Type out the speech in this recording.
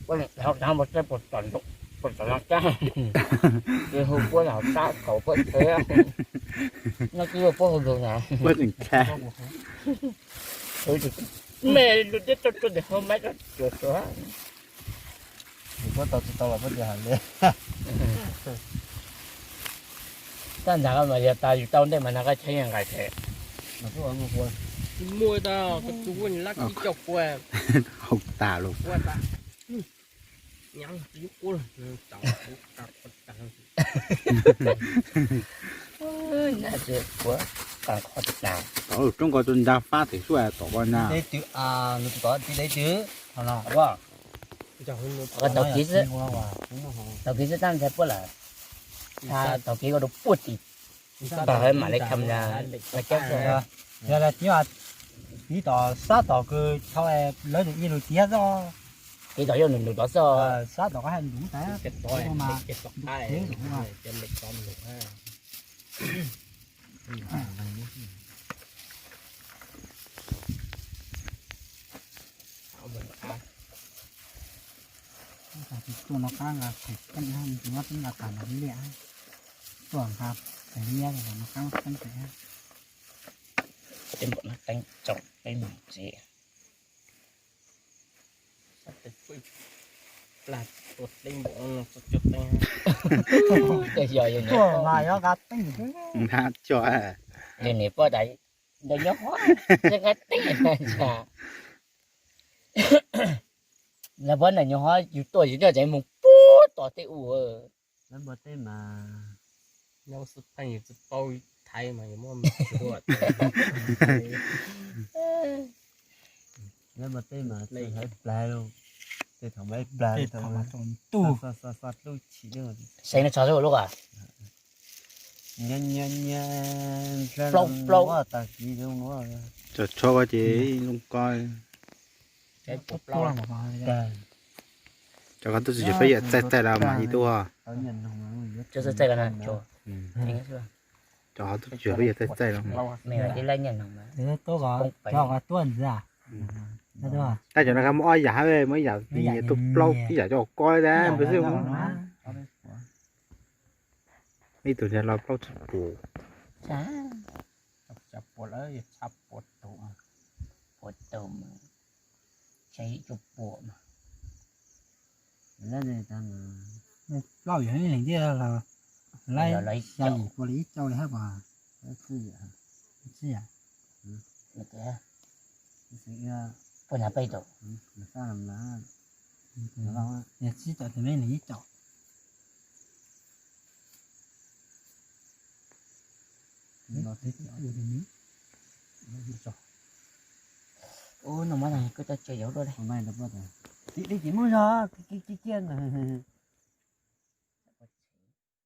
Puab mus teb puas tom no teb, ces hu puab los tab kaum puab teb, no tsis yuav puab hu lug na. Me lug teb tau tsuag tes hau maiv rau cuav suav. Puab tau tsis tau los puab tsis hais li. Koj ntag mas yog tas yus tau ntej mas no koj tsheb yeej nqaim thiab. Muaj tau koj tus lab kib coj kua. Hau tas lawm. Tau lub roob ko tus nra fab tim suaj tom ko na. Tau kiv xwb, tau kiv xwb tab ntshai puab lawm. Tau kiv ko rau puag tim pag mam li kham na, cab xwb. Yog tias tib tom sab tom kws thaum lawv nws ib lug tiag xwb. Tib tom yog nws nus tod xwb. Sab tom ko haj nus tas, mas nus teb nus. Tuaj no qab nqa pem teeb, nqa pem nqa tas nqa liaj, tuaj nqa pem liab no qab teeb pem. Tej npaum no teeb tsoom peb mus tsev. Plag tua teeb npaum no txog cov teeb. Tuaj mas yuav nqa teeb. Nqa cov. Yog niam poj tas nrog nyob hov, nqa teeb na. Lawv pab na nyob hov yus tuaj yus coj tsev mus puag tom tej u. Lawv npua teb mas nyob xwb pheej yus tsis paub thaiv mas yus muab me tsuag. Lawv npua teb mas tsis hais plag lauj, tej thaum mas ib plag thaum mas tub xa xa xa lub chim. Seev no tso lub as. Nyias nyias nyias plaub plaub tag kis zoo no. Cov tshuab ko ces zoo ko. Cov ko twb tsis peb yam txaij txaij los mas ib tug. Cov txaij txaij los na. Cov ko twb tsis peb yam txaij txaij los. Tuab ntxiv. Tab cov no muaj ob yam hab, muaj ib yam tus plaub ib yam cov ko tab npawg xwb. Ib tug ntawd los plaub tsis pum. Puas tau mas, tshaib ib co puas mas. Plaub yog ib leeg thiab los, lawv xya yim puas li ib co li hab puas? Txij yam, puas na peb tau. Yog txij tau tes me leeg ib co. Ub, no mas koj coj tsev yuav dua li. Tim li ces muaj zog kiag kiag ntawd.